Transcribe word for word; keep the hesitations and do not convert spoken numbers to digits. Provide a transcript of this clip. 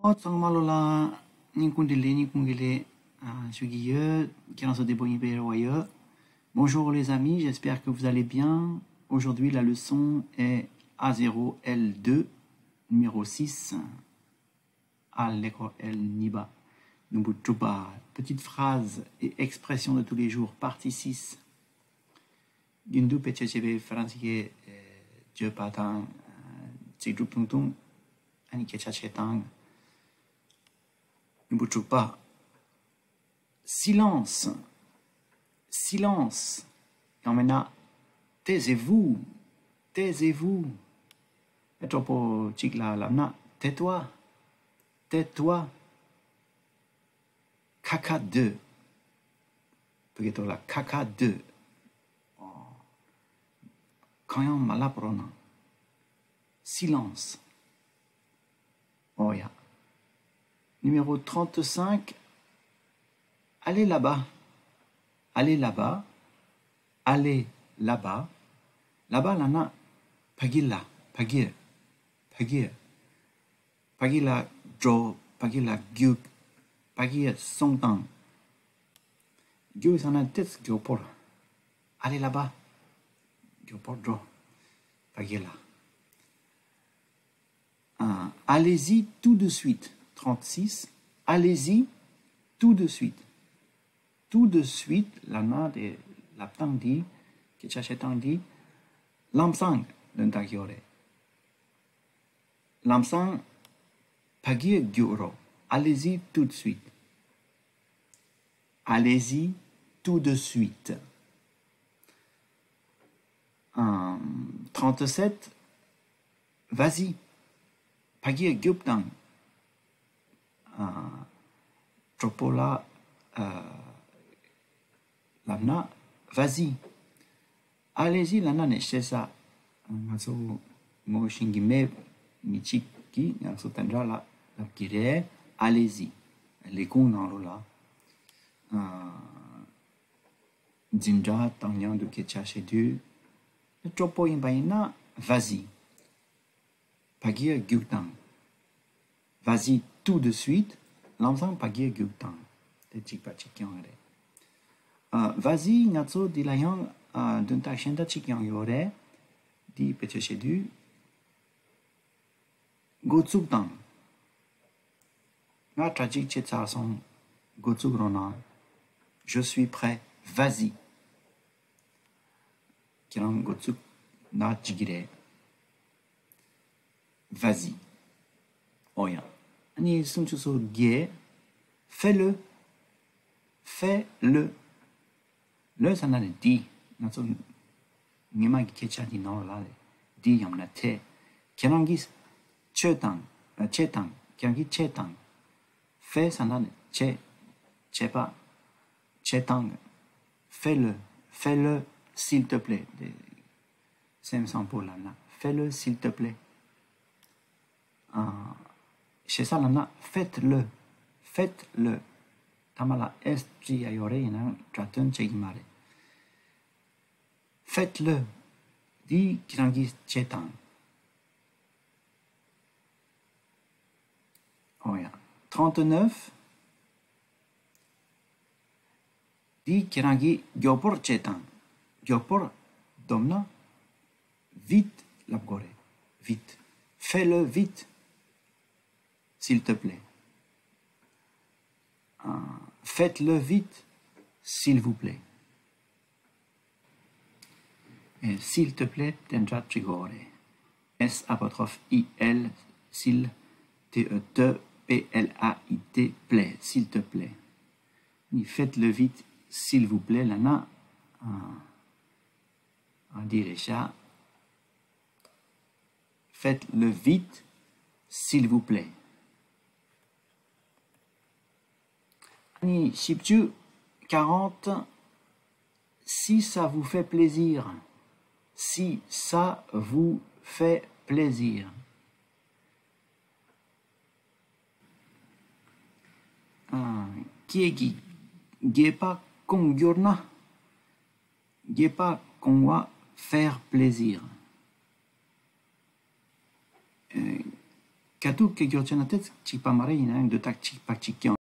ཨོ་ཚང་མ་ལོ་ལ་སྙིང་ཁུང་དེ་ལས་སྙིང་ཁུང་གི་ལས་ཨ་ཞུ་གི་ཡོད། ཁྱེད་རང་ཚོ་བདེ་པོ་ཡིན་པའི་རེ་བ་ཡོད། Bonjour les amis, j'espère que vous allez bien. Aujourd'hui, la leçon est A zéro L deux, numéro six. ཨ་ལེ་ཁོ་ཨེལ་གཉིས་པ། ནུམ་བུ་དྲུག་པ། Petites phrases et expressions de tous les jours, partie six. རྒྱུན་དུ་བེད་སྤྱོད་བྱེད་པའི་ཧྥ་རན་སི་སྐད་བརྗོད་པ་དང་ཚིག་གྲུབ་ཐུང་ཐུང་། ཨ་ནི་སྐད་ཆ་བཤད་སྟངས། ནུམ་བུ་དྲུག་པ། Silence. Silence. ཡང་མིན་ན། Taisez-vous. Taisez-vous. ཨེ་གྲོགས་པོ་གཅིག་ལ་ལབ་ན། Tais-toi. Tais-toi. Caca deux. བོད་སྐད་ཐོག་ལ་caca deux. ཨོ། གང་ཡང་མ་ལབ་རོགས་གནང་། Silence. ཨོ་ཡ། Numéro trente-cinq. Allez là-bas. Allez là-bas. Allez là-bas. Là-bas ལབ་ན་ཕ་གི་ལ། ཕ་གི། ཕ་གི། ཕ་གི་ལ་འགྲོ། ཕ་གི་ལ་རྒྱུགས། ཕ་གི་སོང་དང་། རྒྱུགས་ཟེར་ན་ཏོག་ཙམ་མགྱོགས་པོར། Allez là-bas. མགྱོགས་པོར་འགྲོ། ཕ་གི་ལ། ཨ། Allez-y tout de suite. Trente-six. Allez-y tout de suite. Tout de suite ལབ་ན་དེ་ལབ་སྟངས་འདི། སྐད་ཆ་བཤད་སྟངས་འདི། ལམ་སང་དོན་དག་ཡོད་རེད། ལམ་སང་ཕ་གིར་རྒྱུགས་རོགས། Allez-y tout de suite. Allez-y tout de suite. Euh, trente-sept. Vas-y. ཕ་གིར་རྒྱུགས་དང་། ཨ། གྲོགས་པོ་ལ། ཨ། ལབ་ན། Vas-y. Allez-y ལབ་ན་ནི་ཤེས་ས། ང་ཚོ་ངོ་ཤེས་ཀྱི་མེད་མི་གཅིག་གིས་ང་ཚོ་དེ་འདྲ་ལ་ལབ་ཀྱི་རེད། Allez-y. ལས་ཁུངས་ནང་ལོགས་ལ། ཨ། འཛིན་གྲྭ་དང་མཉམ་དུ་སྐད་ཆ་བཤད་དུས། གྲོགས་པོ་ཡིན་པ་ཡིན་ན། Vas-y. ཕ་གིར་རྒྱུགས་དང་། Vas-y tout de suite. ལམ་སང་ཕ་གིར་རྒྱུགས་དང་། དེ་གཅིག་པ་གཅིག་རྐྱང་རེད། ཨ། Vas-y ང་ཚོ་འདི་ལ་ཡང་། ཨ། དོན་དག་གཞན་དག་གཅིག་ཡང་ཡོད་རེད། འདི་བེད་སྤྱོད་བྱེད་དུས། འགོ་བཙུགས་དང་། ང་གྲ་སྒྲིག་བྱས་ཚར་སོང་། འགོ་བཙུགས་རོགས་གནང་། Je suis prêt. Vas-y. ཁྱེད་རང་འགོ་བཙུགས་ན་འགྲིག་གི་རེད། Vas-y. ཨོ་ཡ། ཨ་ནི་སུམ་ཅུ་སོ་བརྒྱད། Fais-le. Fais-le. Le ཟེར་ན་ནི་འདི། ང་ཚོ་ཉི་མ་གི་སྐད་ཆ་འདི་ནང་ལ་ལ་ལས། འདི་ཡང་ན་དེ། ཁྱེད་རང་གིས་བྱེད་དང་། བྱེད་དང་། ཁྱེད་རང་གིས་བྱེད་དང་། Fais ཟེར་ན་ནི་བྱེད། བྱེད་པ། བྱེད་དང་། Fais-le. Fais-le s'il te plaît. སེམས་བཟང་པོ་ལབ་ན། Fais-le s'il te plaît. ཨ། ཞེ་ས་ལབ་ན། Faites-le. Faites-le. ཐ་མ་ལ་S བྲིས་ཡ་ཡོད་རེད། ཡིན་ནའང་སྒྲ་དོན་བྱེད་ཀྱི་མ་རེད། Faites-le. འདི་ཁྱེད་རང་གིས་བྱེད་དང་། ཨོ་ཡ། Trente-neuf. འདི་ཁྱེད་རང་གིས་མགྱོགས་པོར་བྱེད་དང་། མགྱོགས་པོར་སྡོམ་ན། Vite ལབ་དགོས་རེད། Vite. Fais-le vite. S'il te plaît. ཨ། Faites-le vite, s'il vous plaît. ཨེ། S'il te plaît དེ་འདྲ་བྲིས་དགོས་རེད། S apostrophe I L, s'il, T E, te, P L A I T, plaît, s'il te plaît. ནི། Faites-le vite, s'il vous plaît ལབ་ན། ཨ། ཨ། འདི་རེད་ཤག Faites-le vite, s'il vous plaît. ཨ་ནི་བཞི་བཅུ། Quarante. Si ça vous fait plaisir. Si ça vous fait plaisir. ཨ། ཁྱེད་ཀྱིས་དགྱེས་པ་སྐོང་འགྱུར་ན། དགྱེས་པ་སྐོང་བ། Faire plaisir. ཨ། ག་དུས་སྐད་རྒྱག་བྱས་ན་དེ་གཅིག་པ་མ་རེད། ཡིན་ན་ཡང་འདི་དག་གཅིག་པ་གཅིག་རྐྱང་།